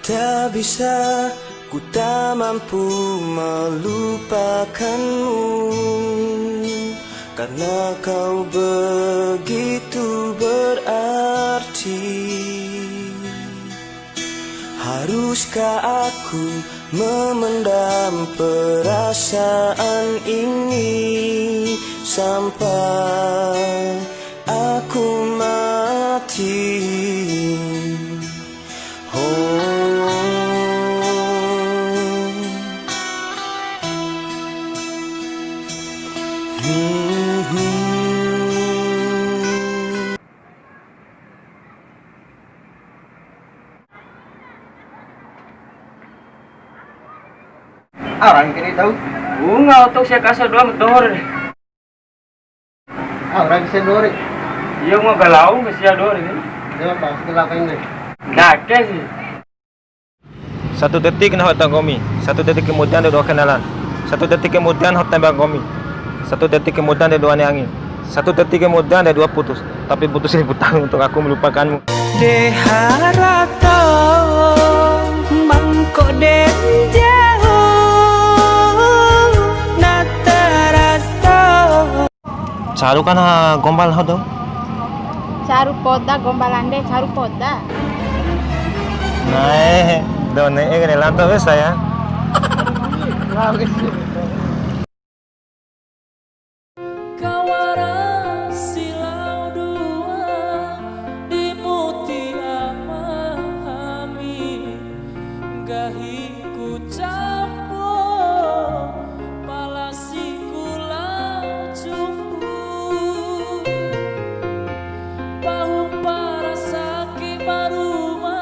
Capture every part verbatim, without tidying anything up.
Tak bisa, ku tak mampu melupakanmu, karena kau begitu berarti. Haruskah aku memendam perasaan ini sampai aku mati? Au rangge ni tau. Bunga otok sia kasa doang dohor. Au rangge sia dohor. Iya, mau galau ke sia dohor ini. Dia pasti lakuin deh. Dake sih. Satu detik nahu tanggomi. Satu detik kemudian dia dua kenalan. Satu detik kemudian nahu tembak gomi. Satu detik kemudian dia dua neangi. Satu detik kemudian dia dua putus. Tapi putus seribu tahun untuk aku melupakanmu. De harato mangko de jauh na taraso. Caru kan, ah, gombal nahu dou. Caru poda gombal ande, caru poda. Nae, dou ne'e kene lanto wes saya. Kawara silau dua di muti amahami, nggahiku campo palasiku lao cumpu, pahu parasaki baruma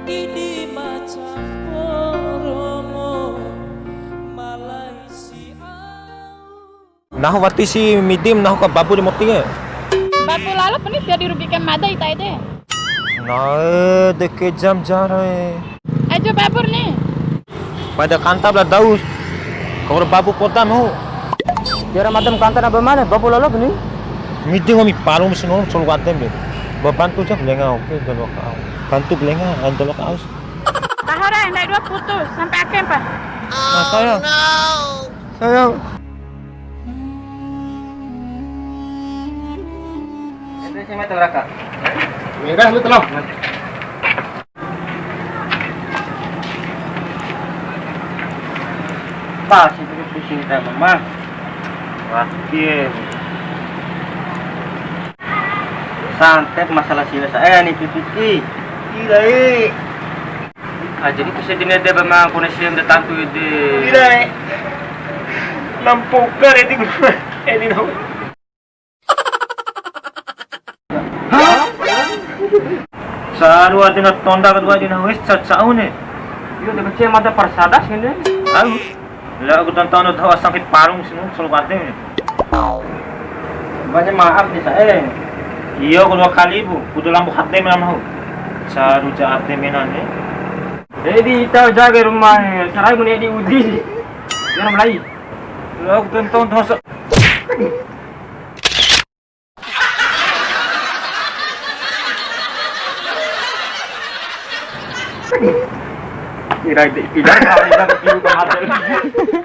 idi macampo romo malai si au. Nahu wati si midim, nahu ka babu di moti ke. Babu lalo pani sia dirugi ke mada ita ede. Nae, de kejam jare. Ajo babur ni. Pada kantap la daus. Kawara babu poda mau. Biar madam kanta na bamane, babu lalo pani. Midim kami palu mesin orang selalu kantem deh. Babantu jak lenga, oke, dolok au. Bantu lenga, dolok aus. Tahora, ndai dua putus, sampai akhir, Pak. Nah, sayang. Sayang. Itu sih, Mat, neraka. Merah, lu tolong. Pas itu pusing kita, Mama. Wakil. Santet masalah sila sa-, eh, ni pipiki. Gila, eh. Ah, jadi ku sedine de ba ma kone sia da tantu ede. Gila, eh. Nampuka re di gua. Eh, di nahu. Hah? Saru ade na tonda kedua di nahu, wis cacau ne. Iyo, de kecil mata parsadas ngene. Tahu. La, aku tonton tahu asang ke parung sinu, selalu kate. Banyak maaf nih, saya. Iyo, kedua kali, Bu. Kudu lampu hati menam, tahu. Saru ja ate menane. Jadi, tahu jaga rumah, sarai mun di udi. Biar mulai. La, aku tonton tahu sa- Ira ide pidana, ira piu ka mate.